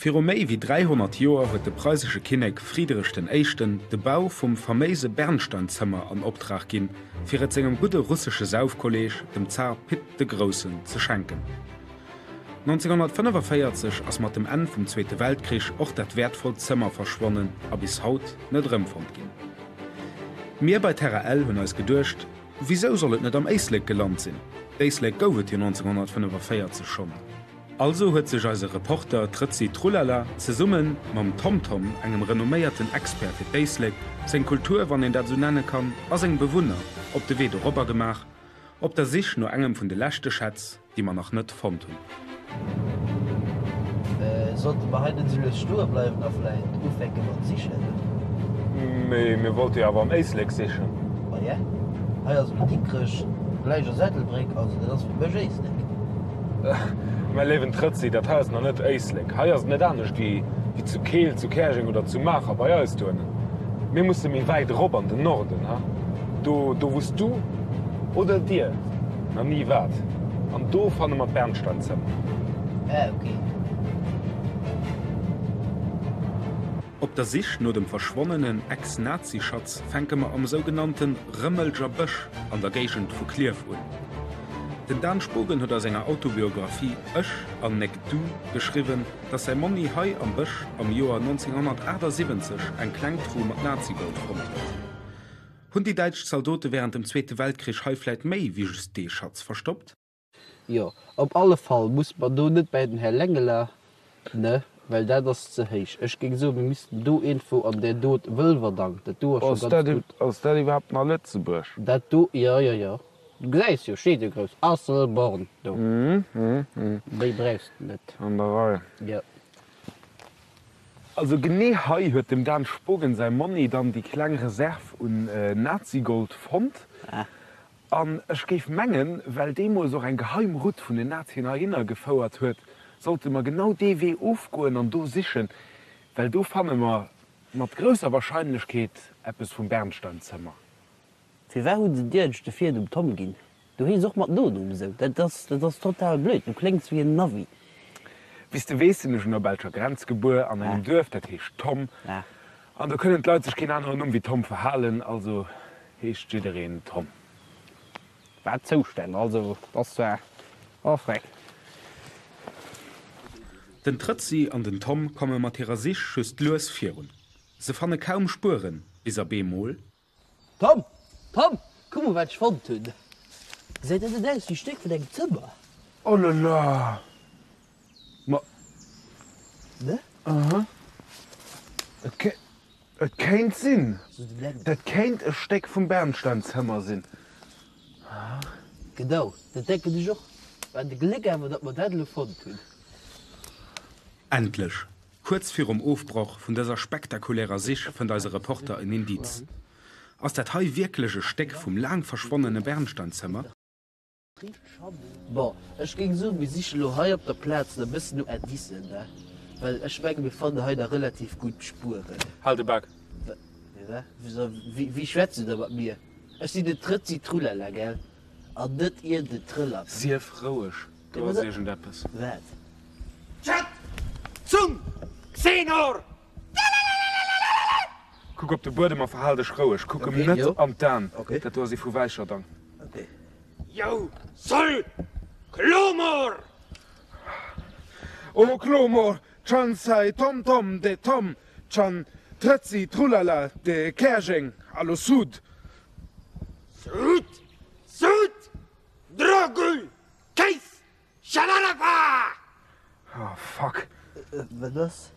Viru méi wéi 300 Joer huet de preisesche Kinnek Friedrich den Éischten de Bau vum faméise Bernsteinzëmmer an Optrag ginn, fir et sengem gudde russesche Saufkolleeg, dem Zar Pitt de Groussen, ze schenken. 1945 ass mat dem Enn vum Zweete Weltkrich och dat wäertvollt Zëmmer verschwonnen a bis haut net erëmfonnt ginn. Mir bei Terra L hunn eis geduecht, Wisou soll et net am Éislek gelant sinn? D'Éislek gouf et jo 1945 schonn. Also huet sech eise Reporter Trëtzi Trullala zesumme mam TomTom, engem renomméierten Expert fir d'Éislek, seng Kultur, wann een dat esou nenne kann, a seng Bewunner, op de Wee dorobber gemaach, op der Sich no engem vun de leschte Schätz, déi mer nach net fonnt hunn. Sollte mer hei net esou lues stoe bleiwen a vläit ufänke mat sichen? Mee mir wollte jo awer am Éislek sichen. Maja, hei ass elo Dikrech, gläich ass Ettelbréck, also dat ass fir mech Éislek. Mäi léiwen Trëtzi, dat hei ass nach net Éislek. Hei ass et net anescht wéi zu Keel, zu Käerjeng oder zu Maacher bei eis dohennen. Mir musse méi wäit erop an den Norden, ha? Do, do wou s du oder dir nach ni waart. An do fanne mer d'Bernsteinzëmmer. Ah, ok. Op der Sich no dem verschwonnenen Ex-Nazi-Schatz fänke mer am sougenannte Rëmelger Bësch an der Géigend vu Klierf un. Den Dan Spogen huet a senger Autobiographie Ech an nek du geschriwwen, datt säi Monni hei am Bësch am Joer 1978 eng kleng Tru mat Nazi-Gold fonnt huet. Hunn déi däitsch Zaldote wärend dem Zweete Weltkrich hei vläit méi wéi just dee Schatz verstoppt? Jo, op alle Fall muss mer do net bäi den Här Lengeler, ne, well dat ass ze héich. Ech géing soen, mir missten do iergendwou an där dot Wëlwerdang, dat do ass scho ganz gutt. Ass dat iwwerhaapt nach Lëtzebuerg? Dat do, jo, jo, jo. Du gesäis jo, steet jo grouss Asselborn do. Méi brauchs de net. An der Rei. Jo. Also genee hei huet dem Dan Spogen säi Monni dann déi kleng Reserv un Nazigold fonnt. An ech géif mengen, well deemools och eng geheim Route vun den Nazien heihinner gefouert huet, sollte mer genau dee Wee ofgoen an do sichen, well do fanne mer mat grousser Wahrscheinlechkeet eppes vum Bernsteinzëmmer. Firwat hu se dir eigentlech de Virnumm Tom ginn? Du hees och mat Nonumm esou. Dat ass, dat ass total blöd. Du kléngs wéi en Navi. Wéi s de weess, sinn ech un der belscher Grenz gebuer, an engem Duerf, dat heescht Tom. An do kënnen d'Leit sech keen aneren Numm wéi Tom verhalen, also heescht jiddereen Tom. Wat Zoustänn, also dat ass zwar, oh freck. Den Trëtzi an den Tom komme mat hirer Sich just lues virun. Se fanne kaum Spueren, bis a bemol. Tom! Tom! Kuck mol wat ech fonnt hunn! Gesäit dat net aus wéi e Stéck vun engem Zëmmer? Oh la la! Ma. Ne? Aha. Et ké, et kéint sinn. Dat kéint e Stéck vum Bernsteinzëmmer sinn. Genau, dat denken ech och. Wat e Gléck awer, datt mer dat elo fonnt hunn. Endlech! Kuerz virum Ofbroch vun dëser spektakulärer Sich fënnt eise Reporter en Indiz. Ass dat hei wierklech e Stéck vum laang verschwonnene Bernsteinzëmmer? Bon, ech géing soen, mir sichen elo hei op der Plaz nach e bëssen no Indicen, ne? Well ech menge mir fannen hei nach relativ gutt Spueren. Hal de Bak! Wéi schwätz du da mat mir? Ech sinn den Trëtzi Trullala, gell? An net iergend en Trëllapp. Sief roueg, do ass iergendeppes. Wat? Chat zum Xenor! Kuck op de Buedem a verhal dech roueg. Kuck em net an d'Aen. Dat do ass ee vu Wäicherdang. Jou soll Klomor! O Klomor, chan sai tom tom de tom, chan trëtzi trullala de Käerjeng, allo Sud! Sud! Sud! Drogul! Kéis! Schalalapa! Oh fuck. Wat ass?